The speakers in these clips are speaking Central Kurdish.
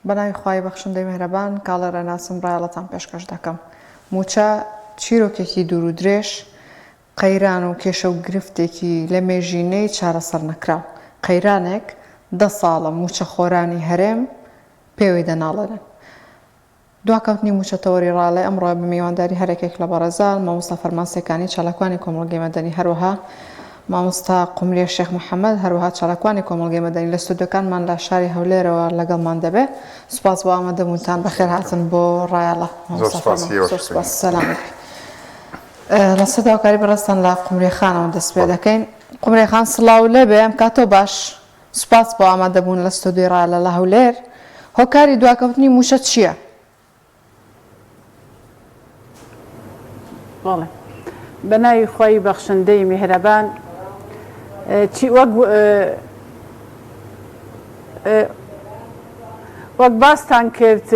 بەناوی خوای بەخشندەی میهرەبان کاڵێ ڕێناسم ڕایەڵەتان پێشکەش دەکەم. مووچە چیرۆکێکی دوور و درێژ، قەیران و کێشە و گرفتێکی لەمێژینەی چارەسەرنەکراو. قەیرانێک دە ساڵە مووچەخۆرانی هەرێم پێوەی دەناڵێنن. دواکەوتنی مووچە تەوەری ڕاڵێ ئەمڕۆ بە میوانداری هەرێکێک لە بەڕێزان مامۆستا فەرمان سێکانی چالاکوانی کۆمەڵگەی مەدەنی هەروەها مامۆستا قومریە شێخ محەمەد هەروەها چالاکوانی کۆمەڵگەی مەدەنی لە ستۆدیۆکانمان لە شاری هەولێرەوە لەگەڵمان دەبێ سوپاس بۆ ئامادەبوونتان بەخێرهاتن بۆ ڕایەڵە زۆر مامۆستا سوپاس فەرمان ئێوەش زۆر سوپاس بکەین. سەلامەت بی لەسەر داواکاری بەڕێزتان لە قومریە خانەوە دەست پێ دەکەین قومریە خان سڵاو لێبێ ئەم کاتەو باش سوپاس بۆ ئامادەبوون لە ستۆدیۆی ڕایەڵە لە هەولێر. هۆکاری دواکەوتنی مووچە چییە؟ بەڵێ بە ناوی خوای بەخشندەی میهرەبان چی وەک وەک باستان کرد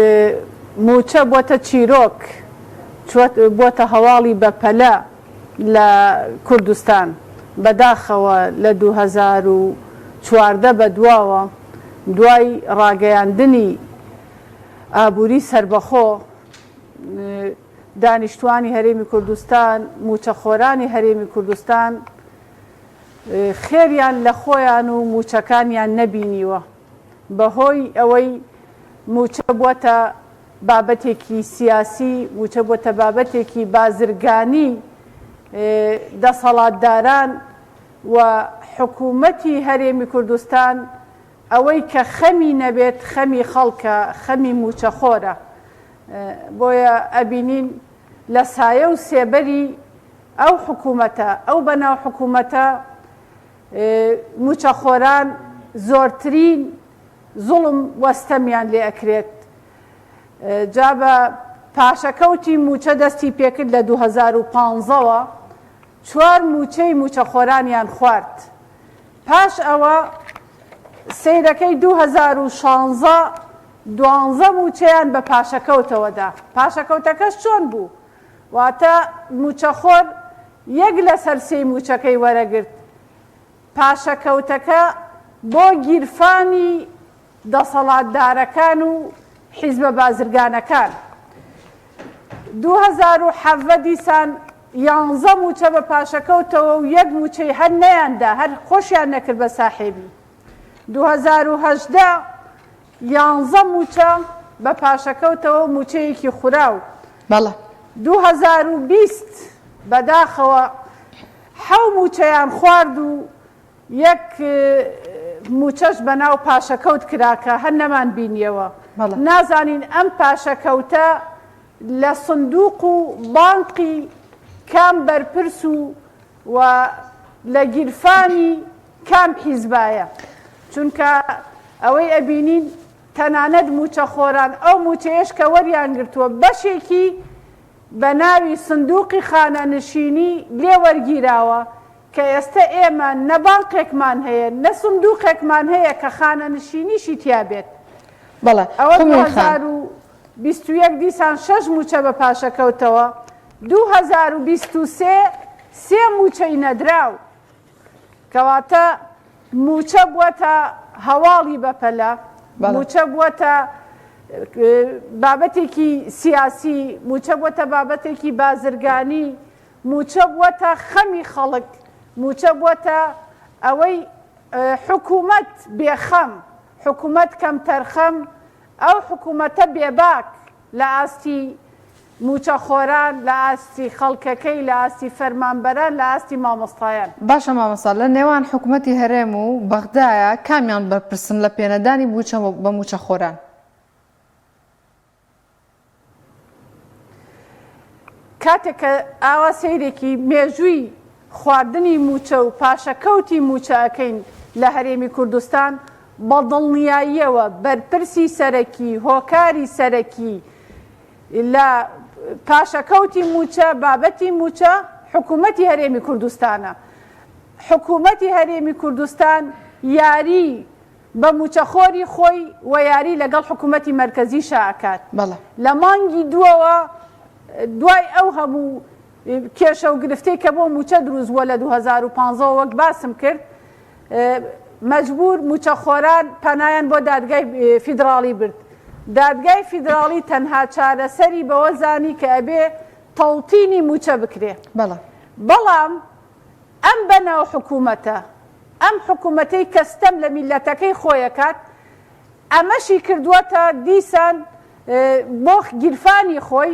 مووچە بۆتە چیرۆک بۆتە هەواڵی بەپەلە لە کوردستان. بەداخەوە لە 2014 بەدواوە دوای ڕاگەیاندنی ئابووری سەربەخۆ، دانیشتووانی هەرێمی کوردستان، مووچەخۆرانی هەرێمی کوردستان خێریان لە خۆیان و مووچەکانیان نەبینیوە. بەهۆی ئەوەی مووچە بووەتە بابەتێکی سیاسی، مووچە بووەتە بابەتێکی بازرگانی دەسەڵاتداران و حکوومەتی هەرێمی کوردستان ئەوەی کە خەمی نەبێت خەمی خەڵکە، خەمی مووچەخۆرە. بۆیە ئەبینین لە سایە و سێبەری ئەو حکوومەتە، ئەو بەناو حکوومەتە مووچەخۆران زۆرترین زوڵم و ستەمیان لێ ئەکرێت. جا بە پاشەکەوتی مووچە دەستی پێکرد لە 2015 وە چوار مووچەی مووچەخۆرانیان خوارد. پاش ئەوە سەیرەکەی 2016 دوانزە مووچەیان بە پاشەکەوتەوە دا. پاشەکەوتەکەش چۆن بوو؟ واتە مووچەخۆر یەک لەسەر سێی مووچەکەی وەرەگرت. پاشەکەوتەکە بۆ گیرفانی دەسەڵاتدارەکان و حیزبە بازرگانەکان. 2017 دیسان یانزە مووچە بە پاشەکەوتەوە و یەک مووچەی هەر نەیاندا، هەر خۆشیان نەکرد بە ساحێبی. 2018 یانزە مووچە بە پاشەکەوتەوە و مووچەیەکی خوراو. بەڵێ. 2020 بەداخەوە حەو مووچەیان خوارد و یەک مووچەش بەناو پاشەکەوت کرا کە هەر نەمانبینیەوە. بەڵێ. نازانین ئەم پاشەکەوتە لە سندوق و بانقی کام بەرپرس و و لە گیرفانی کام حیزبایە. چونکە ئەوەی ئەبینین تەنانەت مووچەخۆران ئەو مووچەیەش کە وەریان گرتووە بەشێکی بە ناوی سندوقی خانەنشینی لێ وەرگیراوە کە ئێستە ئێمە نە بانقێکمان هەیە نە سندوقێکمان هەیە کە خانەنشینیشی تیا بێت. بەڵێ ئەوە قومری خان. 2021 دیسان شەش مووچە بە پاشەکەوتەوە، 2023 سێ مووچەی نەدراو. کەواتە مووچە بووەتە هەواڵی بەپەلە، مووچە بووەتە بابەتێکی سیاسی، مووچە بووەتە بابەتێکی بازرگانی، مووچە بووەتە خەمی خەڵک، مووچە بووەتە ئەوەی حکوومەت بێخەم، حکوومەت کەمتەرخەم، ئەو حکوومەتە بێباک لە ئاستی مووچەخۆران، لە ئاستی خەڵکەکەی، لە ئاستی فەرمانبەران، لە ئاستی مامۆستایان. باشە مامۆستا لە نێوان حکومەتی هەرێم و بەغدایە کامیان بەرپرسن لە پێنەدانی بووچە بە مووچەخۆران؟ کاتێک کە ئاوا سەیرێکی مێژووی خواردنی مووچە و پاشەکەوتی مووچە ئەکەین لە هەرێمی کوردستان، بە دڵنیاییەوە بەرپرسی سەرەکی، هۆکاری سەرەکی لە پاشەکەوتی مووچە، بابەتی مووچە، حکوومەتی هەرێمی کوردستانە. حکوومەتی هەرێمی کوردستان یاری بە مووچەخۆری خۆی و یاری لەگەڵ حکوومەتی مەرکەزیشا ئەکات. بەڵێ. لە مانگی دووەوە دوای ئەو هەموو کێشە و گرفتەی کە بۆ مووچە دروست بووە لە 2015 وەک باسم کرد، مەجبوور مووچەخۆران پەنایان بۆ دادگای فیدراڵی برد. دادگای فیدراڵی تەنها چارەسەری بەوە زانی کە ئەبێ تەوتینی مووچە بکرێ. بەڵێ. بەڵام ئەم بەناو حکوومەتە، ئەم حکوومەتەی کە ستەم لە میللەتەکەی خۆی ئەکات، ئەمەشی کردووەتە دیسان بۆ گیرفانی خۆی،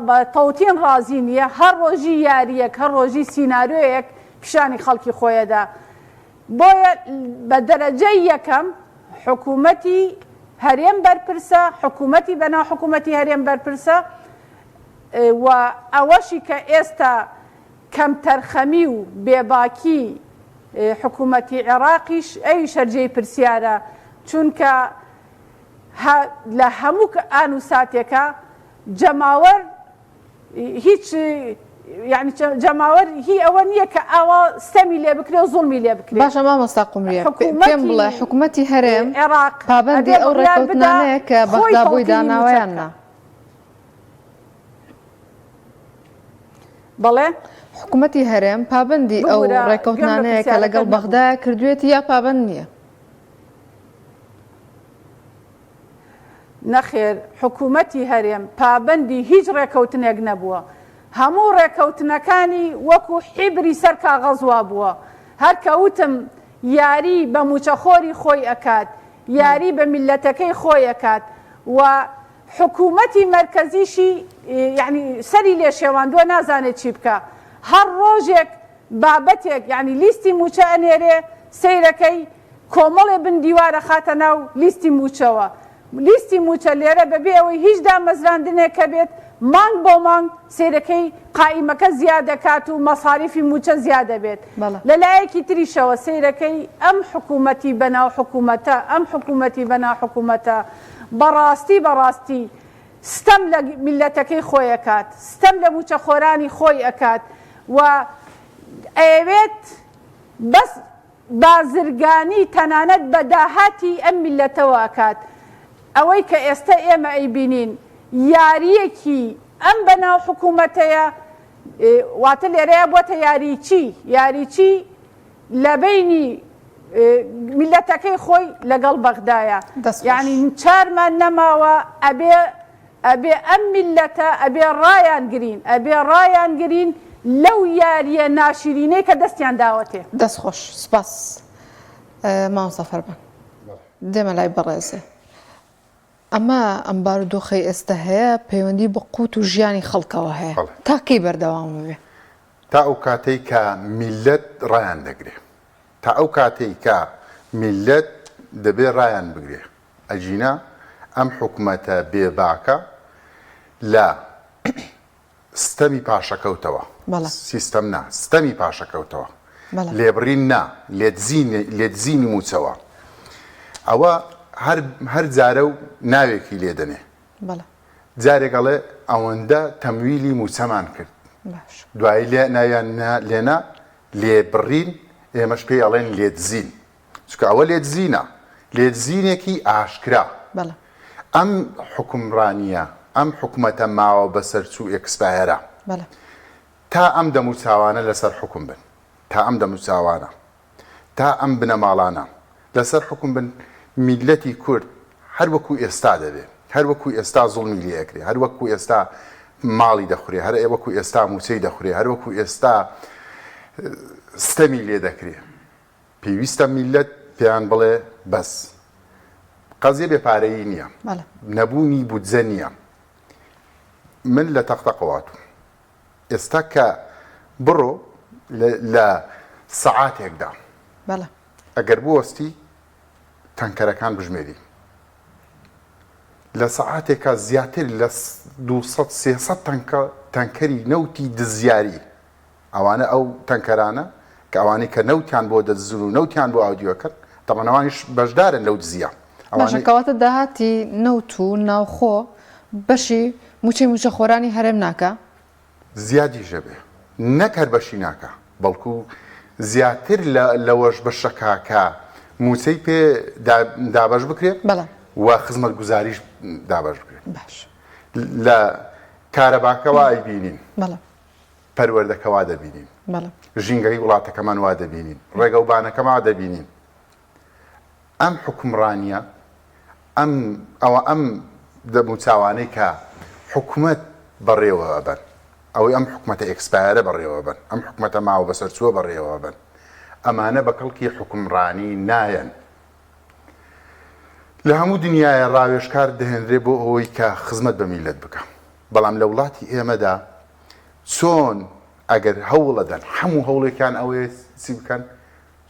بە تەوتین ڕازی نییە، هەر ڕۆژی یارییەک، هەر ڕۆژی سیناریۆیەک پیشانی خەڵکی خۆی ئەدا. بۆیە بە دەرەجەی یەکەم حکوومەتی هەرێم بەرپرسە، حکوومەتی بەناو حکوومەتی هەرێم بەرپرسە و ئەوەشی کە ئێستا کەمتەرخەمی و بێباکی حکوومەتی عێراقیش ئەویش هەر جێی پرسیارە، چونکە لە هەموو ئان و ساتێکا جەماوەر هیچ یانی جەماوەر هی ئەوە نییە کە ئاوا ستەمی لێ بکرێ و زوڵمی لێ بکرێ. باشە مامۆستا قومریە پێم بڵێ حکوومەتی حکوومەتی هەرێم عێراق پابەندی ئەبێ ئەو بڕیار بدا ڕێککەوتنانەیە کە خۆی بەغدا بۆی تەوتینی داناوە مووچە یان بکا. نا؟ بەڵێ؟ حکومەتی هەرێم پابەندی ئەو ببورە گوێم لە ڕێکەوتنانەیە کە پرسیارەکەت لەگەڵ نەبوو. بەغدایە کردوێتی یا پابەند نییە؟ نەخێر حکومەتی هەرێم پابەندی هیچ ڕێکەوتنێک نەبووە. هەموو ڕێکەوتنەکانی وەکو حیبری سەر کاغەز وابووە. هەر کە وتم یاری بە موچەخۆری خۆی ئەکات، یاری بە میللەتەکەی خۆی ئەکات و حکومەتی مەرکەزیشی یانی سەری لێ شێواندوە نازانێ چی بکا هەر ڕۆژێک بابەتێک یانی لیستی موچە ئەنێرێ سەیرەکەی کۆمەڵێ بن دیوار ئەخاتە ناو لیستی موچەوە لیستی موچە لێرە بەبێ ئەوەی هیچ دامەزراندنێک هەبێت مانگ بۆ مانگ سەیرەکەی قائیمەکە زیاد ئەکات و مەساریفی موچە زیاد ئەبێت بەڵێ. لە لایەکی تریشەوە سەیرەکەی ئەم حکومەتی بەناو حکومەتە ئەم حکومەتی بەناو حکومەتە بەڕاستی بەڕاستی ستەم لە میللەتەکەی خۆی ئەکات، ستەم لە موچەخۆرانی خۆی ئەکات و ئەیەوێت بەس بازرگانی تەنانەت بە داهاتی ئەم میللەتەوە ئەکات. ئەوەی کە ئێستە ئێمە ئەیبینین یارییەکی ئەم بەناو حکومەتەیە، واتە لێرەیا بوەتە یاریچی، یاریچی لە بەینی میللەتەکەی خۆی لەگەڵ بەغدایە دەست خۆش. یانی چارمان نەماوە ئەبێ ئەبێ ئەم میللەتە ئەبێ ڕایان گرین ئەبێ ڕایان گرین لەو یاریە ناشرینەی کە دەستیان داوەتێ. دەست خۆش سوپاس مامۆستا فەرمان دێمە لای بەڕێزێ ئەمە ئەم بارودۆخەی ئێستا هەیە پەیوەندی بە قوت و ژیانی خەڵکەوە هەیە تا کەی بەردەوام بێ؟ تا ئەو کاتەی کە میللەت ڕایان دەگرێ. تا ئەو کاتەی کە میللەت دەبێ ڕایان بگرێ. ئەگینا ئەم حکومەتە بێ باکە لە ستەمی پاشەکەوتەوە، سیستەم نا، ستەمی پاشەکەوتەوە، لێبڕین نا، لێدزینی مووچەوە، ئەوە هەر هەر جارە و ناوێکی لێ دەنێ. جارێک ئەڵێ ئەوەندە تەمویلی مووچەمان کرد، دوایی لێ ناویان لێنا لێبڕین، ئێمەش پێی ئەڵێن لێدزین، چونکە ئەوە لێدزینە، لێدزینێکی ئاشکرا. ئەم حوکمڕانییە، ئەم حکومەتە ماوە بەسەرچوو expire ە، تا ئەم دەموچاوانە لەسەر حوکم بن، تا ئەم دەموچاوانە، تا ئەم بنەماڵانە لەسەر حوکم بن، میللەتی کورد هەر وەکو ئێستا دەبێ، هەر وەکو ئێستا زوڵمی لێ ئەکرێ، هەر وەکو ئێستا ماڵی دەخورێ، هەر وەکو ئێستا مووچەی دەخورێ، هەر وەکو ئێستا ستەمی لێ دەکرێ. پێویستە میللەت پێیان بڵێ بەس. قەزیە بێ پارەیی نییە، نەبوونی بودجە نییە. من لە تەقتەقەوە هاتووم. ئێستا کە بڕۆ لە سەعاتێکدا ئەگەر بوەستی تەنکەرەکان بژمێری لە سەعاتێکا زیاتر لە 200 300 تەنکەری نەوتی دزیاری ئەوانە ئەو تەنکەرانە کە ئەوانەی کە نەوتیان بۆ دەدزن و نەوتیان بۆ ئاودیوەکەن تەبعەن ئەوانیش بەشدارن لەو دزیە. باشە کەواتە داهاتی نەوت و ناوخۆ بەشی موچەی موچەخۆرانی هەرێم ناکا؟ زیادیش ئەبێ نەک هەر بەشی ناکا بەڵکو زیاتر لەوەش بەشەکا کە موچەی پێ دابەش بکرێ و خزمەتگوزاریش دابەش بکرێ. باش. لە کارەباکەوە ئەیبینین. پەروەردەکە وا دەبینین، ژینگەی وڵاتەکەمان وا دەبینین، ڕێگەوبانەکەمان وا دەبینین. ئەم حوکمڕانییە، ئەم ئەوە ئەم دەموچاوانەی کە حکومەت بەڕێوە ئەبەن، ئەوەی ئەم حکومەتە expire ە بەڕێوە ئەبەن، ئەم حکومەتە ماوە بەسەرچووە بەڕێوە ئەبەن، ئەمانە بە کەڵکی حوکمڕانی نایەن. لە هەموو دنیایە ڕاوێژکار دەهێنرێ بۆ ئەوەی کە خزمەت بە میللەت بکا، بەڵام لە وڵاتی ئێمەدا چۆن ئەگەر هەوڵەدەن هەموو هەوڵێکیان ئەوەیە چی بکەن؟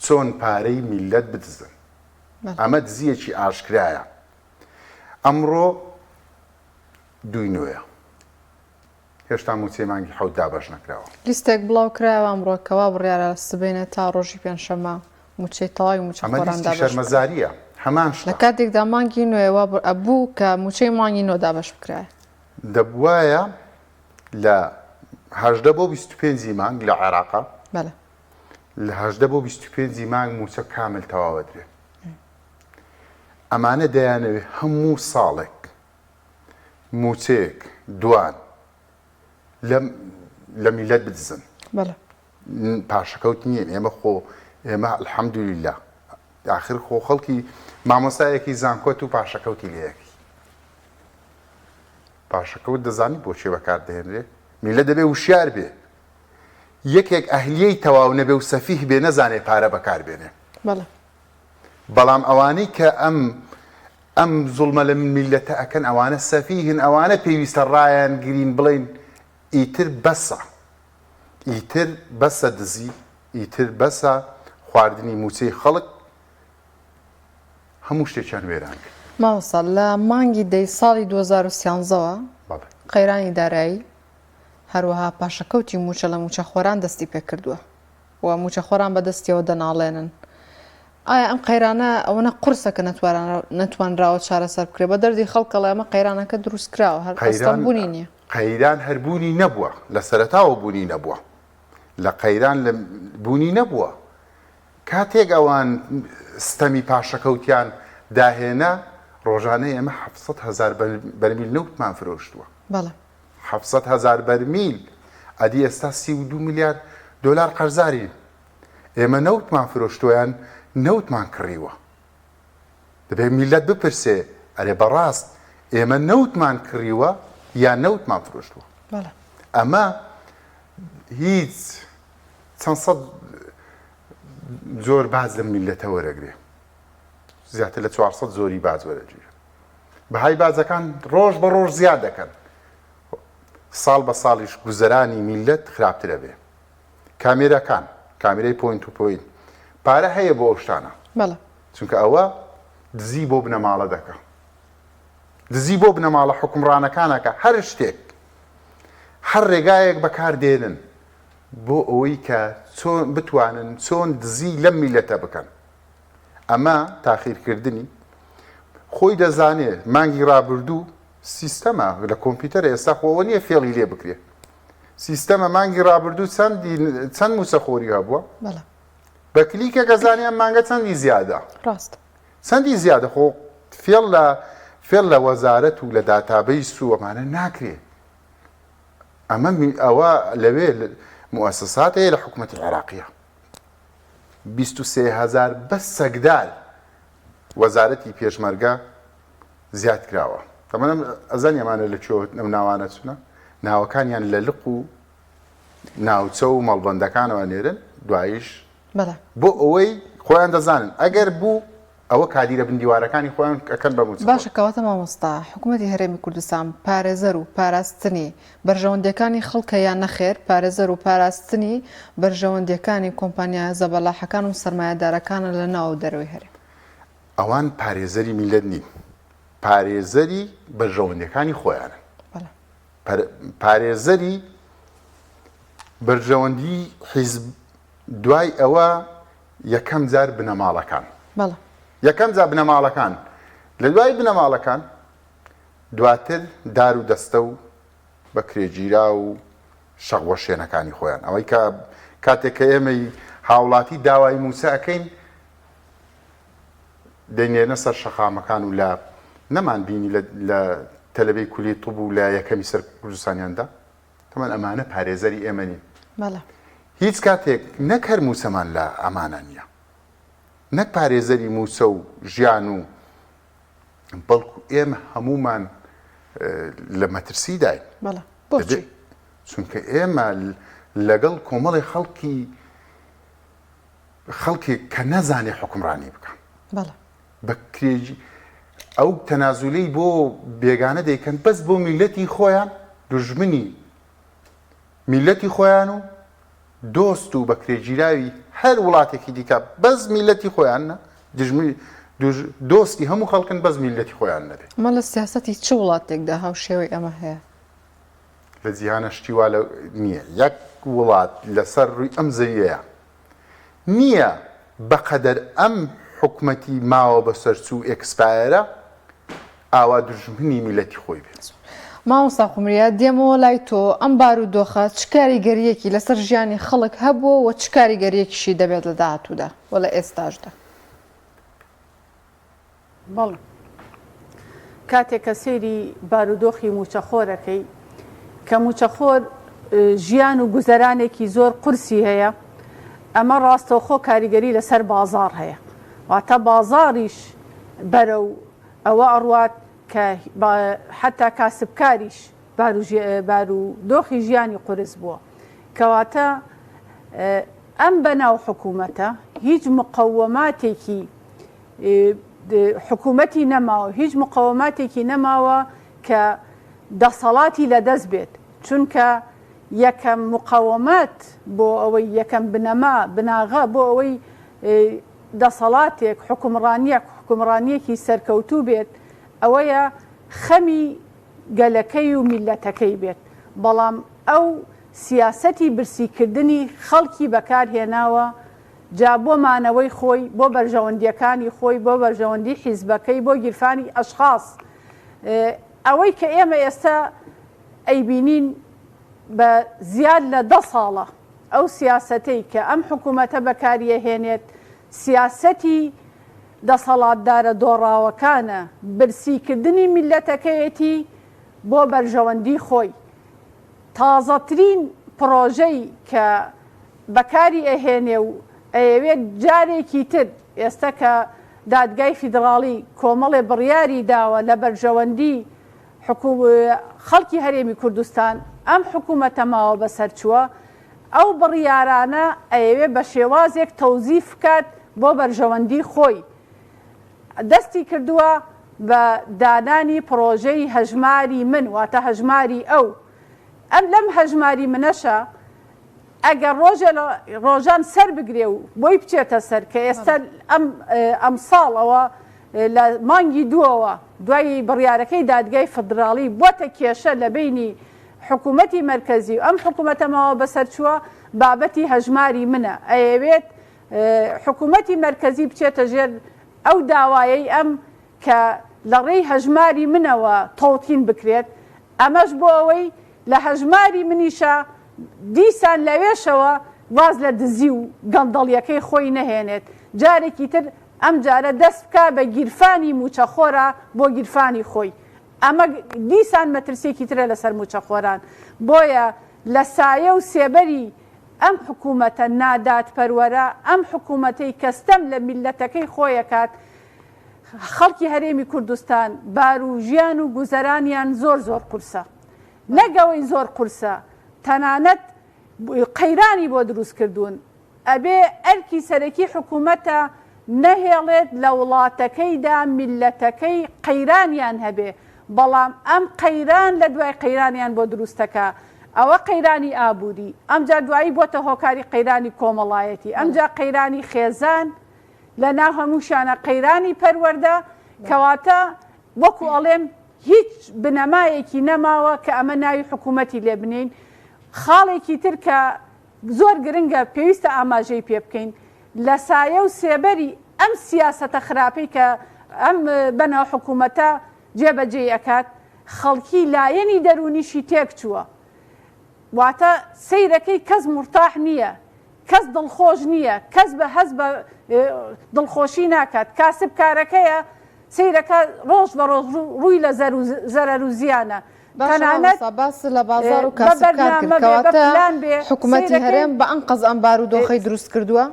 چۆن پارەی میللەت بدزن. ئەمە دزییەکی ئاشکرایە. ئەمڕۆ دووی نۆیە. هێشتا مووچەی مانگی حەوت دابەش نەکراوە. لیستێک بڵاو کرایەوە ئەمڕۆ کە وا بڕیارە سبەینێ تا ڕۆژی پێنجشەممە مووچەی تەواوی ئەمە مووچەخۆران لیستی دابەش بکرێت. شەرمەزارییە. هەمان لە شتە. کاتێکدا مانگی نۆیە وا ئەبوو کە مووچەی مانگی نۆ دابەش بکرایە. دەبوایە لە 18 بۆ 25 ی مانگ لە عێراقا بەلێ. لە 18 بۆ 25 ی مانگ مووچە کامل تەواو ئەدرێ. ئەمانە دەیانەوێ هەموو ساڵێک مووچەیەک دوان لە لە میلەت بدزن. بەڵێ. پاشەکەوت نییە ئێمە خۆ ئێمە الحمدللە ئاخر خۆ خەڵکی مامۆستایەکی زانکۆت و پاشەکەوتی لەیەکی پاشەکەوت دەزانی بۆچێ بەکار دەهێنرێ میلە دەبێ وشیار بێ یەکێک ئەهلیەی تەواو نەبێ و سەفیه بێ نەزانێ پارە بەکار بێنێ بەڵێ. بەڵام ئەوانەی کە ئەم ئەم زوڵمە لە میللەتە ئەکەن ئەوانە سەفیهن ئەوانە پێویستە ڕایان گرین بڵێین ئیتر بەسە ئیتر بەسە دزی ئیتر بەسە خواردنی موچەی خەڵک هەموو شتێکیان وێران کرد. مامۆستا لە مانگی دەی ساڵی 2013 وە بەڵێ. قەیرانی دارایی هەروەها پاشەکەوتی مووچە لە مووچەخۆران دەستی پێکردووە و مووچەخۆران بە دەستیەوە دەناڵێنن. ئایا ئەم قەیرانە ئەوەنە قورسە کە نەتوانراوە چارەسەر بکرێت؟ بە دەردی خەڵک ئەڵێ ئەمە قەیرانەکە دروست کراوە هەر ئەسڵەن بوونی نییە. قەیران هەر بوونی نەبووە، لە سەرەتاوە بوونی نەبووە. لە قەیران لە بوونی نەبووە. کاتێک ئەوان ستەمی پاشەکەوتیان داهێنا، ڕۆژانە ئێمە 700 هەزار بەرمیل نەوتمان فرۆشتووە. بەڵێ. 700 هەزار بەرمیل، ئەدی ئێستا 32 ملیار دۆلار قەرزارین. ئێمە نەوتمان فرۆشتووە یان نەوتمان کڕیوە؟ دەبێ میللەت بپرسێ ئەرێ بەڕاست ئێمە نەوتمان کڕیوە یان نەوتمان فرۆشتووە؟ ئەمە هیچ چەند سەد جۆر باج لەم میللەتە وەرەگرێ، زیاتر لە 400 زۆری باج وەرەگیرێ. بەهای باجەکان ڕۆژ بە ڕۆژ زیاد دەکەن، ساڵ بە ساڵیش گوزەرانی میللەت خراپتر ئەبێ. کامێراکان، کامێرای point to point، پارە هەیە بۆ ئەو شتانە. بەڵێ. چونکە ئەوە دزی بۆ بنەماڵە دەکا. دزی بۆ بنەماڵە حوکمڕانەکان ئەکا. هەر شتێک، هەر ڕێگایەک بەکار دێنن بۆ ئەوەی کە چۆن بتوانن چۆن دزی لەم میللەتە بکەن. ئەمە تاخیرکردنی خۆی دەزانێ مانگی ڕابردوو سیستەمە لە کۆمپیوتەرە ئێستا خۆ ئەوە نییە فێڵی لێ بکرێ. سیستەمە مانگی ڕابردوو چەندی چەند مووچەخۆری هەبووە؟ بەڵێ. بە کلیکێک ئەزانی ئەم مانگە چەندی زیادە. ڕاستە. چەندی زیادە خۆ فێڵ لە فێڵ لە وەزارەت و لە database و ئەمانە ناکرێ. ئەمە ئەوە لەوێ موئەسەسات هەیە لە حکوومەتی عێراقیە. 23 هەزار بەس چەکدار وەزارەتی پێشمەرگە زیاد کراوە. تەمەن ئەزانی ئەمانە لە کوێوە ئەم ناوانە چونە؟ ناوەکانیان لە لق و ناوچە و مەڵبەندەکانەوە نێرن دواییش بەڵێ. بۆ ئەوەی خۆیان دەزانن ئەگەر بوو ئەوە کادیرە بندیوارەکانی خۆیان ئەکەن بە مووچەخۆر. باشە کەواتە مامۆستا حکومەتی هەرێمی کوردستان پارێزەر و پاراستنی بەرژەوەندیەکانی خەڵکە یان نەخێر پارێزەر و پاراستنی بەرژەوەندیەکانی کۆمپانیا زەبەلاحەکان و سەرمایەدارەکانە لە ناو و دەرەوەی هەرێم؟ ئەوان پارێزەری میللەت نین، پارێزەری بەرژەوەندیەکانی خۆیانن. پارێزەری بەرژەوەندی حیزب دوای ئەوە یەکەم جار بنەماڵەکان. یەکەم جار بنەماڵەکان لە دوای بنەماڵەکان دواتر دار و دەستە و بەکرێگیراو و شەقوەشێنەکانی خۆیان ئەوەی کە کاتێک کە ئێمەی هاوڵاتی داوای مووچە ئەکەین دەینێرنە سەر شەقامەکان و لە نەمان بینی لە تەلەبەی کولی طب و لە یەکەمی سەر کوردستانیاندا تەمان ئەمانە پارێزەری ئێمە نین. بەڵێ. هیچ کاتێک نەک هەر مووچەمان لە ئەمانە نییە، نەک پارێزەری مووچە و ژیان و. بەڵکو ئێمە هەموومان لە مەترسیداین. بەڵێ بۆچی؟ چونکە ئێمە لەگەڵ کۆمەڵی خەڵکی خەڵکێک کە نەزانێ حوکمڕانی بکا. بەڵێ. بە کرێگی ئەو تەنازولەی بۆ بێگانە دەیکەن بەس بۆ میللەتی خۆیان دوژمنی میللەتی خۆیان و دۆست و بەکرێگیراوی هەر وڵاتێکی دیکە بەس میللەتی خۆیان نە دژمنی دۆستی هەموو خەڵکن بەس میللەتی خۆیان نەبێ. ئەمە لە سیاسەتی چ وڵاتێکدا هاوشێوەی ئەمە هەیە؟ لە جیهانە شتی وا لە نییە یەک وڵات لەسەر ڕووی ئەم زەویەیە نییە بەقەدەر ئەم حکومەتی ماوە بەسەرچوو expire ە ئاوا دوژمنی میلەتی خۆی بێت. مامۆستا قومریە دێمەوە لای تۆ، ئەم بارودۆخە چ کاریگەرییەکی لەسەر ژیانی خەڵک هەبووە و چ کاریگەرییەکیشی دەبێت لە داهاتوودا و لە ئێستاشدا؟ بەڵێ کاتێک کە سەیری بارودۆخی مووچەخۆر ئەکەی کە مووچەخۆر ژیان و گوزەرانێکی زۆر قورسی هەیە ئەمە ڕاستەوخۆ کاریگەری لەسەر بازاڕ هەیە واتە بازاڕیش بەرەو ئەوە ئەڕوات کە حتا کاسبکاریش بارودۆخی ژیانی قورس بووە کەواتە ئەم بەناو حکوومەتە هیچ مقەوەماتێکی حکوومەتی نەماوە، هیچ مقەوەماتێکی نەماوە کە دەسەڵاتی لەدەست بێت، چونکە یەکەم مقەوەمات بۆ ئەوەی یەکەم بنەما، بناغە بۆ ئەوەی دەسەڵاتێک، حوکمڕانییەک، حوکمڕانییەکی سەرکەوتوو بێت، ئەوەیە خەمی گەلەکەی و میللەتەکەی بێت، بەڵام ئەو سیاسەتی برسیکردنی خەڵکی بەکار هێناوە، جا بۆ مانەوەی خۆی، بۆ بەرژەوەندییەکانی خۆی، بۆ بەرژەوەندی حیزبەکەی، بۆ گیرفانی ئەشخاس. ئەوەی کە ئێمە ئێستا ئەیبینین بە زیاد لە دە ساڵە ئەو سیاسەتەی کە ئەم حکوومەتە بەکاریەهێنێت، سیاسەتی دەسەڵاتدارە دۆڕاوەکانە، برسیکردنی میللەتەکەیەتی بۆ بەرژەوەندی خۆی. تازەترین پڕۆژەی کە بەکاری ئەهێنێ و ئەیەوێت جارێکی تر ئێستا کە دادگای فیدڕاڵی کۆمەڵێ بڕیاری داوە لە بەرژەوەندی خەڵکی هەرێمی کوردستان ئەم حکوومەتە ماوە بەسەر چووە ئەو بڕیارانە ئەیەوێ بە شێوازێک تەوزیف بکات بۆ بەرژەوەندی خۆی دەستی کردووە بە دانانی پڕۆژەی هەژماری من واتە هەژماری ئەو ئەم لەم هەژماری منەشە ئەگەر ڕۆژێ لە ڕۆژان سەر بگرێ و بۆی بچێتە سەر کە ئێستا ئەم ئەمساڵ ئەوە لە مانگی دووەوە دوای بڕیارەکەی دادگای فدراڵی بۆتە کێشە لە بینی حکوومەتی مەرکەزی و ئەم حکوومەتە ماوە بەسەر چووە بابەتی هەژماری منە ئەیەوێت حکوومەتی مەرکەزی بچێتە ژێر ئەو داوایەی ئەم کە لە ڕێی هەژماری منەوە تەوتین بکرێت، ئەمەش بۆ ئەوەی لە هەژماری منیشا دیسان لەوێشەوە واز لە دزی و گەندەڵیەکەی خۆی نەهێنێت، جارێکی تر ئەمجارە دەست بکا بە گیرفانی مووچەخۆرا بۆ گیرفانی خۆی، ئەمە دیسان مەترسیەکی ترە لەسەر مووچەخۆران، بۆیە لە سایە و سێبەری ئەم حکوومەتە نادادپەروەرە، ئەم حکوومەتەی کە ستەم لە میللەتەکەی خۆی ئەکات، خەڵکی هەرێمی کوردستان بار و ژیان و گوزەرانیان زۆر زۆر قورسە. نەک ئەوەی زۆر قورسە، تەنانەت قەیرانی بۆ دروست کردوون. ئەبێ ئەرکی سەرەکی حکوومەتە نەهێڵێت لە وڵاتەکەیدا میللەتەکەی قەیرانیان هەبێ، بەڵام ئەم قەیران لە دوای قەیرانیان بۆ دروست دەکا، ئەوە قەیرانی ئابووری، ئەمجا دوایی بۆتە هۆکاری قەیرانی کۆمەڵایەتی، ئەمجا قەیرانی خێزان، لە ناو هەمووشیانە قەیرانی پەروەردە، کەواتە وەکو ئەڵێم هیچ بنەمایەکی نەماوە کە ئەمە ناوی حکوومەتی لێ بنێین. خاڵێکی تر کە زۆر گرنگە پێویستە ئاماژەی پێ بکەین، لە سایە و سێبەری ئەم سیاسەتە خراپەی کە ئەم بەناو حکوومەتە جێبەجێی ئەکات، خەڵکی لایەنی دەروونیشی تێکچووە. واتە سەیرەکەی کەس مورتاح نییە، کەس دڵخۆش نییە، کەس بە هەست بە دڵخۆشی ناکات، کاسب کارەکەیە سەیرەکە ڕۆژ بە ڕۆژ ڕووی لە زەرەر و زیانە. باشە تەنانەت مامۆستا باست لە بازاڕ و بە کاسبکار کرد بەرنامە بێ، بە کەواتە پلان بێ، حکومەتی سەیرەکەی هەرێم بە ئەنقەست ئەم بارودۆخەی دروست کردووە؟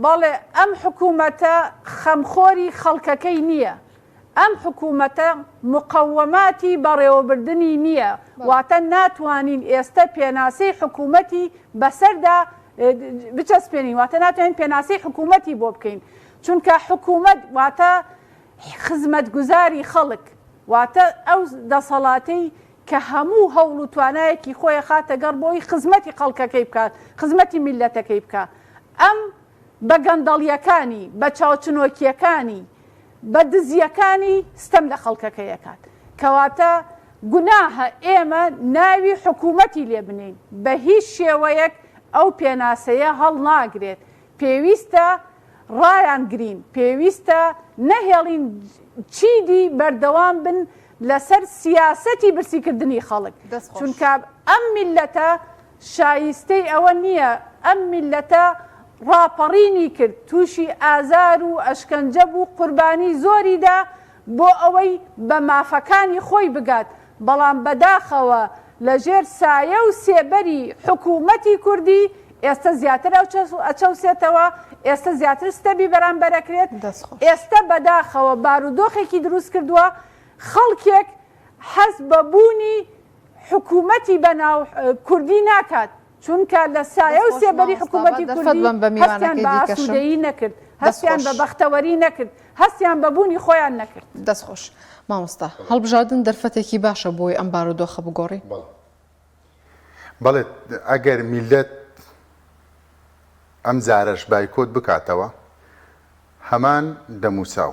بەڵێ ئەم حکوومەتە خەمخۆری خەڵکەکەی نییە، ئەم حکوومەتە مقەوەماتی بەڕێوەبردنی نییە، واتە ناتوانین ئێستە پێناسەی حکوومەتی بەسەردا بچەسپێنین، واتە ناتوانین پێناسەی حکوومەتی بۆ بکەین، چونکە حکوومەت واتە خزمەتگوزاری خەڵک، واتە ئەو دەسەڵاتەی کە هەموو هەوڵ و توانایەکی خۆی ئەخاتە گەڕ بۆی خزمەتی خەڵکەکەی بکات، خزمەتی میللەتەکەی بکات. ئەم بە گەندەڵییەکانی، بە چاوچنۆکییەکانی، بە دزییەکانی ستەم لە خەڵکەکەی ئەکات. کەواتە گوناهە ئێمە ناوی حکوومەتی لێ بنێین. بە هیچ شێوەیەک ئەو پێناسەیە هەڵناگرێت. پێویستە ڕایانگرین، پێویستە نەهێڵین چیدی بەردەوام بن لەسەر سیاسەتی برسیکردنی خەڵک، چونکە ئەم میللەتە شایستەی ئەوە نییە، ئەم میللەتە ڕاپەڕینی کرد، تووشی ئازار و ئەشکەنجە بوو، قوربانی زۆری دا بۆ ئەوەی بە مافەکانی خۆی بگات، بەڵام بەداخەوە لەژێر سایە و سێبەری حکوومەتی کوردی ئێستە زیاتر ئەچەوسێتەوە، ئێستە زیاتر ستەمی بەرامبەر ئەکرێت، ئێستە بەداخەوە بارودۆخێکی دروست کردووە خەڵکێک حەز بە بوونی حکوومەتی بەناو کوردی ناکات، چونکە لە سایە و سێبەری حکوومەتی کوردی هەستیان بە ئاسوودەیی نەکرد، هەستیان بە بەختەوەری نەکرد، هەستیان بە بوونی خۆیان نەکرد. دەست خۆش مامۆستا. هەڵبژاردن دەرفەتێکی باشە بۆی ئەم بارودۆخە بگۆڕین؟ بەڵێ بەڵێ ئەگەر میللەت ئەم جارەش بایکۆت بکاتەوە هەمان دەموچاو،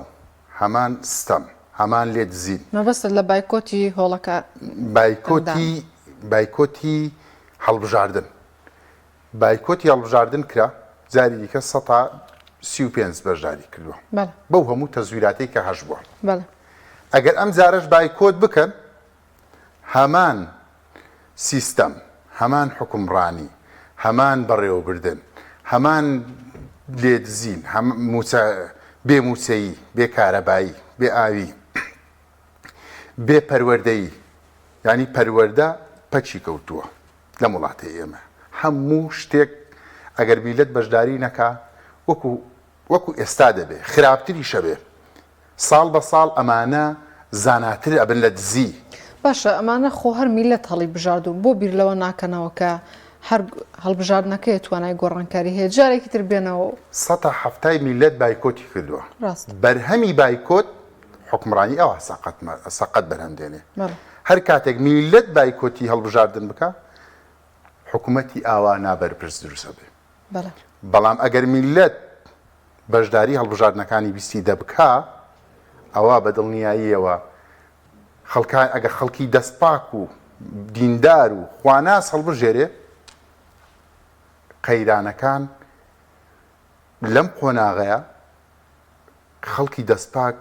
هەمان ستەم، هەمان لێدزین. مەبەستت لە بایکۆتی هۆڵەکە بایکۆتی بایکۆتی هەڵبژاردن بایکۆتی هەڵبژاردن کرا جاری دیکە سەتا 35 بەشداری کردووە بەو هەموو تەزویراتەی کە هەشبووە ئەگەر ئەم جارەش بایکۆت بکەن هەمان سیستەم، هەمان حوکمڕانی، هەمان بەڕێوەبردن، هەمان لێدزین، مووچە، بێ مووچەیی، بێ کارەبایی، بێ ئاوی، بێ پەروەردەیی، یانی پەروەردە پەکی کەوتووە لەم وڵاتەی ئێمە. هەموو شتێک ئەگەر میللەت بەشداری نەکا وەکو وەکو ئێستا دەبێ، خراپتریش ئەبێ. ساڵ بە ساڵ ئەمانە زاناتر ئەبن لە دزی. باشە ئەمانە خۆ هەر میللەت هەڵی بژاردوون بۆ بیر لەوە ناکەنەوە کە هەر هەڵبژاردنەکەیە توانای گۆڕانکاری هەیە جارێکی تر بێنەوە و. سەتا حەفتای میللەت بایکۆتی کردووە. ڕاستە. بەرهەمی بایکۆت حوکمڕانی ئەوا سەقەت سەقەت بەرهەم دێنێ. بەڵێ. هەر کاتێک میللەت بایکۆتی هەڵبژاردن بکا حکومەتی ئاوا نابەرپرس دروست ئەبێ. بەڵێ. بەڵام ئەگەر میللەت بەشداری هەڵبژاردنەکانی بیستی دە بکا ئەوا بە دڵنیاییەوە خەڵکان ئەگەر خەڵکی دەستپاک و دیندار و خواناس هەڵبژێرێ قەیرانەکان لەم قۆناغەیە خەڵکی دەستپاک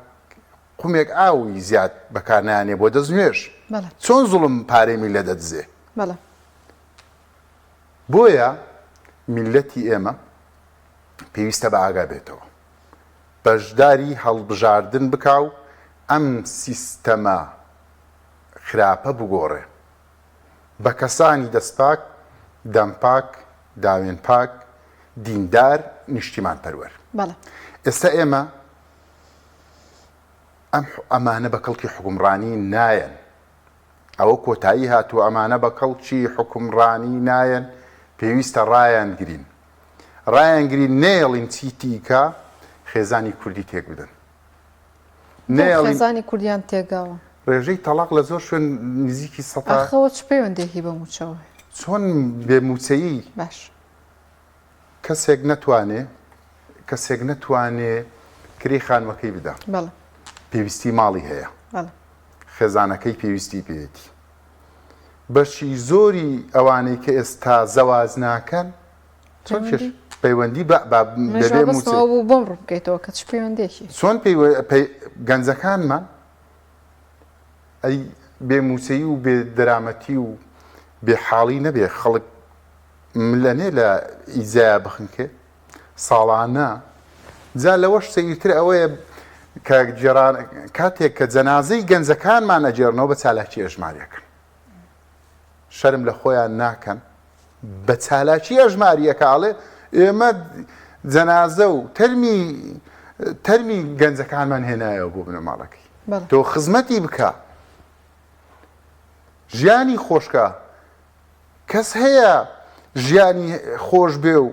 قومێک ئاوی زیاد بەکارنانێ بۆ دەست نوێژ چۆن زوڵم پارەی میللەت دەدزێ بۆیە میللەتی ئێمە پێویستە بە ئاگا بێتەوە بەشداری هەڵبژاردن بکا و ئەم سیستەمە خراپە بگۆڕێ بە کەسانی دەستپاک، دەمپاک، داوێنپاک، دیندار، نیشتیمانپەروەر. بەڵێ. ئێستا ئێمە ئەم ئەمانە بە کەڵکی حوکمڕانی نایەن. ئەوە کۆتایی هاتووە ئەمانە بە کەڵکی حوکمڕانی نایەن پێویستە ڕایانگرین ڕایانگرین نەیەڵین چیتیکە خێزانی کوردی تێک بدەن نەیەڵین خێزانی کوردیان تێگاوە ڕێژەی تەڵاق لە زۆر شوێن نزیکی سەتا ئاخەوە چ پەیوەندێکی بە مووچەوە چۆن بێ مووچەیی باش کەسێک نەتوانێ کەسێک نەتوانێ کرێی خانوەکەی بدا بەڵێ پێویستی ماڵی هەیە بەڵێ خێزانەکەی پێویستی پێیەتی. بەشی زۆری ئەوانەی کە ئێستا زەواج ناکەن چۆن کێش پەیوەندی بە بە منیش بەبێ مەبەستم مووچەی ئەوە بوو بۆم ڕوون بکەیتەوە کە چ پەیوەندییەکی چۆن گەنجەکانمان ئەی بێ مووچەیی و بێ دەرامەتی و بێ حاڵی نەبێ خەڵک ملەنێ لە ئیزایا بخنکێ ساڵانە جا لەوەش سەیرتر ئەوەیە کە گێڕان کاتێک کە جەنازەی گەنجەکانمان ئەگێڕنەوە بە چالاکی ئەژماریەکەن شەرم لە خۆیان ناکەن بە چالاکی ئەژماریەکە ئەڵێ ئێمە جەنازە و تەرمی تەرمی گەنجەکانمان هێنایەوە بۆ بنەماڵەکەی. تۆ خزمەتی بکە. ژیانی خۆشکە. کەس هەیە ژیانی خۆش بێ و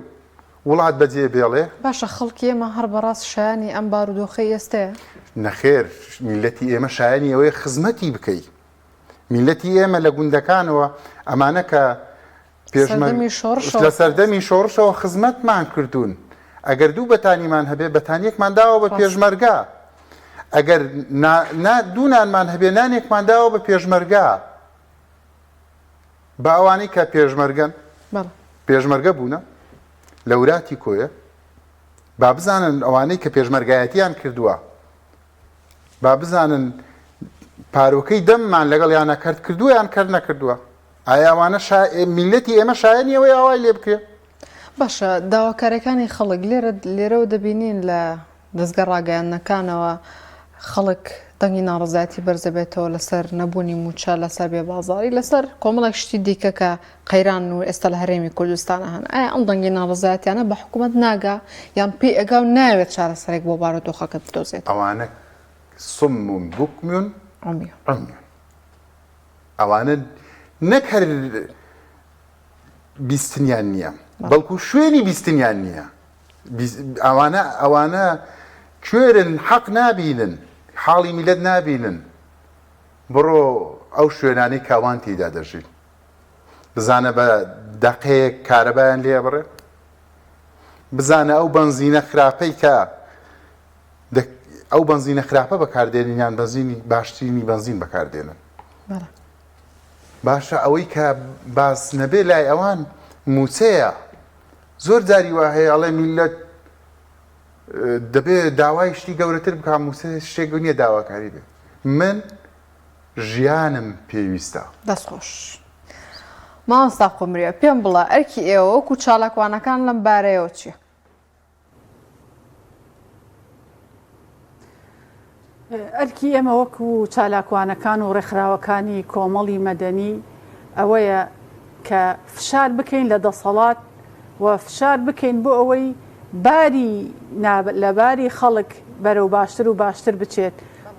وڵات بەجێ بێڵێ؟ باشە خەڵکی ئێمە هەر بەڕاست شایانی ئەم بارودۆخەی ئێستەیە؟ نەخێر میللەتی ئێمە شایانی ئەوەیە خزمەتی بکەی. میللەتی ئێمە لە گوندەکانەوە ئەمانە کە سەردەمی شۆڕشەوە لە سەردەمی شۆڕشەوە خزمەتمان کردوون. ئەگەر دوو بەتانیمان هەبێ بەتانیەکمان داوە بە پێشمەرگە. ئەگەر دوو نانمان هەبێ نانێکمان داوە بە پێشمەرگە. با ئەوانەی کە پێشمەرگەن پێشمەرگە بوونە لە وراتی کۆیە با بزانن ئەوانەی کە پێشمەرگایەتیان کردووە با بزانن پارۆکەی دەممان لەگەڵ یانە کەرت کردووە یان کەر نەکردووە ئایا ئەوانە شا... میلەتی ئێمە شایەنی ئەوەی ئاوای لێ بکرێ باشە داواکاریەکانی خەڵک لێرە لێرەوە دەبینین لە دەزگە ڕاگەیاندنەکانەوە خەڵک دەنگی ناڕەزایەتی بەرزەبێتەوە لەسەر نەبوونی مووچە، لەسەر بێ بازاڕی، لەسەر کۆمەڵێک شتی دیکە کە قەیرانن و ئێستا لە هەرێمی کوردستانا هەن. ئایا ئەم دەنگی ناڕەزایەتیانە بە حکوومەت ناگا یان پێی ئەگا و نایەوێت چارەسەرێک بۆ بارودۆخەکە بدۆزێتەوە؟ ئەوانە صم بکم عمی. ئەوانە نەک هەر بیستنیان نییە، بەڵکو شوێنی بیستنیان نییە. ئەوانە ئەوانە کوێرن حەق نابینن حاڵی میلەت نابینن بڕۆ ئەو شوێنانەی کاوان تێیدا دەژین بزانە بە دەقەیەک کارەبایان لێ بڕێ بزانە ئەو بەنزینە خراپەی کە ئەو بەنزینە خراپە بەکاردێنن یان بەنزینی باشترینی بەنزین بەکاردێنن باشە ئەوەی کە باس نەبێ لای ئەوان موچەیە زۆر جاری وا هەیە ئەڵێ میللەت دەبێ داوای شتی گەورەتر بکا مووچە شتێک نییە داواکاری بێ من ژیانم پێویستە. دەست خۆش مامۆستا قومریە پێم بڵێ ئەرکی ئێوە وەکو چالاکوانەکان لەم بارەیەوە چیە؟ ئەرکی ئێمە وەکو چالاکوانەکان و ڕێکخراوەکانی کۆمەڵی مەدەنی ئەوەیە کە فشار بکەین لە دەسەڵات و فشار بکەین بۆ ئەوەی باری لەباری خەڵک بەرەو باشتر و باشتر بچێت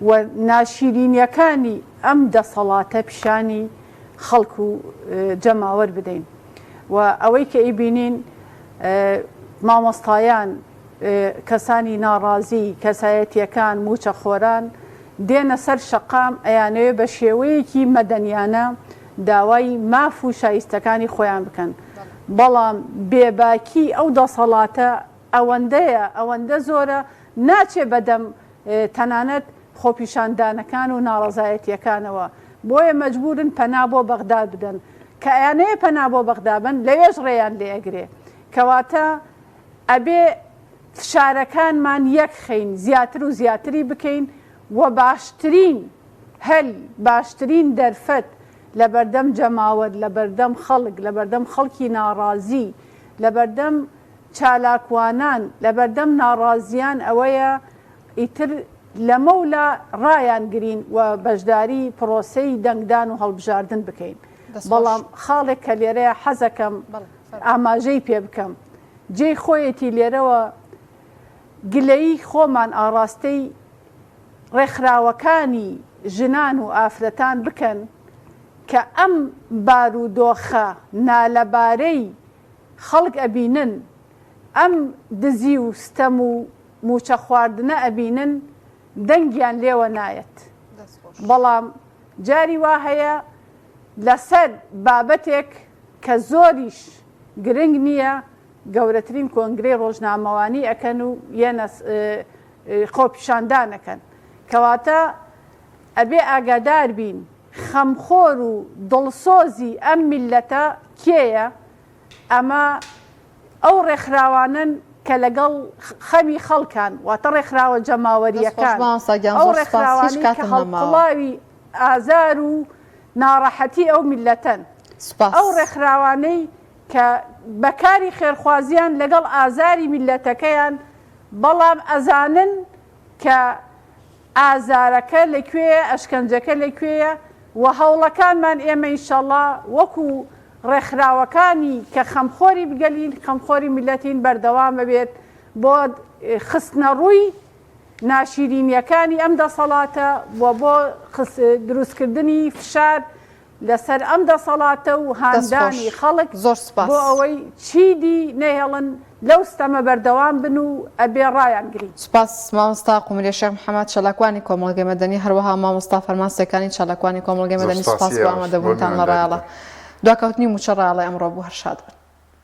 و ناشیرینیەکانی ئەم دەسەڵاتە پیشانی خەڵک و جەماوەر بدەین و ئەوەی کە ئیبینین مامۆستایان کەسانی ناڕازی، کەسایەتییەکان، مووچەخۆران دێنە سەر شەقام ئەیانەوێ بە شێوەیەکی مەدەنیانە داوای ماف و شایستەکانی خۆیان بکەن، بەڵام بێباکی ئەو دەسەڵاتە ئەوەندەیە، ئەوەندە زۆرە ناچێ بەدەم تەنانەت خۆپیشاندانەکان و ناڕەزایەتییەکانەوە، بۆیە مەجبوورن پەنا بۆ بەغداد بدەن، کە ئەیانەوێ پەنا بۆ بەغدا بەن لەوێش ڕێیان لێ ئەگرێ، کەواتە ئەبێ فشارەکانمان یەک خەین، زیاتر و زیاتری بکەین و باشترین هەل، باشترین دەرفەت لەبەردەم جەماوەر، لەبەردەم خەڵک، لەبەردەم خەڵکی ناڕازی، لەبەردەم چالاکوانان، لەبەردەم ناڕازیان ئەوەیە ئیتر لەمەولا ڕایانگرین و بەشداری پرۆسەی دەنگدان و هەڵبژاردن بکەین. بەڵام خاڵێک کە لێرەیە حەزەکەم ئاماژەی پێ بکەم، جێی خۆیەتی لێرەوە گلەیی خۆمان ئاڕاستەی ڕێکخراوەکانی ژنان و ئافرەتان بکەن کە ئەم بارودۆخە نالەبارەی خەڵک ئەبینن، ئەم دزی و ستەم و موچە خواردنە ئەبینن دەنگیان لێوە نایەت. بەڵام جاری وا هەیە لەسەر بابەتێک کە زۆریش گرنگ نییە، گەورەترین کۆنگرەی ڕۆژنامەوانی ئەکەن و یەنە خۆپیشاندان ئەکەن. کەواتە ئەبێ ئاگادار بین خەمخۆر و دڵسۆزی ئەم میللەتە کێیە، ئەمە ئەو ڕێکخراوانەن کە لەگەڵ خەمی خەڵکان، واتە ڕێکخراوە جەماوەرییەکان، ئەو ڕێکخراوانەی کە هەڵقوڵاوی ئازار و ناڕەحەتی ئەو میللەتەن، ئەو ڕێکخراوانەی کە بە کاری خێرخوازیان لەگەڵ ئازاری میللەتەکەیان، بەڵام ئەزانن کە ئازارەکە لە کوێیە، ئەشکەنجەکە لە کوێیە و هەوڵەکانمان ئێمە ئینشەڵا وەکو ڕێکخراوەکانی کە خەمخۆری گەلین، خەمخۆری میللەتین بەردەوام ئەبێت. بۆ خستنەڕووی ناشیرینیەکانی ئەم دەسەڵاتە و بۆ دروستکردنی فشار لەسەر ئەم دەسەڵاتە و دەست خۆش هاندانی خەڵک زۆر سوپاس. بۆ ئەوەی چیدی نەهێڵن لەو ستەمە بەردەوام بن و ئەبێ ڕایانگرین. سوپاس مامۆستا قومریە شێخ محەمەد چالاکوانی کۆمەڵگەی مەدەنی هەروەها مامۆستا فەرمان سێکانی چالاکوانی کۆمەڵگەی زۆر مەدەنی سوپاس سوپاسی بۆ ئێوەش بۆ ئامادەبوونتان لە ڕایەڵە میوانداریتان. دواکەوتنی مووچە ڕایەڵەی ئەمڕۆ بوو هەر شاد بن.